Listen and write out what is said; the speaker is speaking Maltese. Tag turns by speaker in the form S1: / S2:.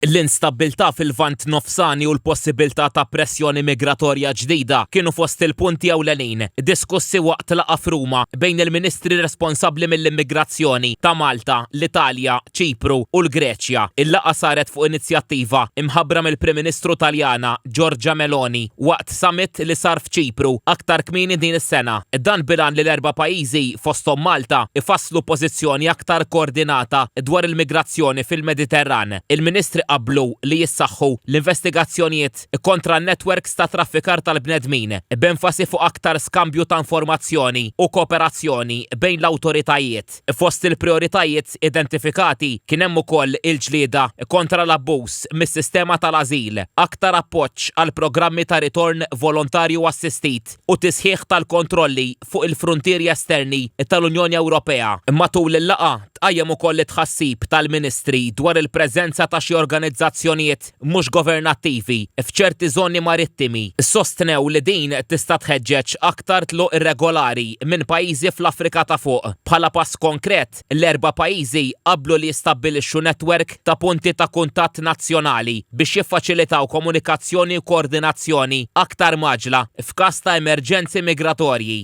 S1: L-instabbiltà fil-Lvant Nofsani u l-possibbiltà ta' pressjoni migratorja ġdida kienu fost il-punti ewlenin diskussi waqt laqgħa f'Ruma bejn il-Ministri responsabbli mill-immigrazzjoni ta' Malta, l-Italja, Ċipru u l-Greċja. Il-laqgħa saret fuq inizjattiva mħabbra mill-Prim Ministru Taljana Giorgia Meloni waqt summit li sar f'Ċipru aktar kmieni din is-sena. Dan bil-għan li l-erba' pajjiżi, fosthom Malta, ifasslu pożizzjoni aktar koordinata dwar il-migrazzjoni fil-Mediterran. Il-Ministri qablu li jissaħħu l-investigazzjonijiet kontra n-netwerks ta' traffikar tal-bnedmin, b'enfasi fuq aktar skambju ta' informazzjoni u kooperazzjoni bejn l-awtoritajiet. Fost il-prijoritajiet identifikati kien hemm ukoll il-ġlieda kontra l-abbuż mis-sistema tal-ażil, aktar appoġġ għal programmi ta' ritorn volontarju assistit u tisħiħ tal-kontrolli fuq il-fruntieri esterni tal-Unjoni Ewropea. Matul il-laqgħa tqajjem ukoll it-tħassib tal-Ministri dwar il-preżenza ta' xi organizzazzjonijiet mhux governattivi f'ċerti żoni marittimi. Sostnew li din tista' tħeġġeġ aktar tluq irregolari minn pajjiżi fl-Afrika ta' Fuq. Bħala pass konkret, l-erba' pajjiżi qablu li jistabbilixxu netwerk ta' punti ta' kuntatt nazzjonali biex jiffaċilitaw komunikazzjoni u koordinazzjoni aktar mgħaġġla f'każ ta' emerġenzi migratorji.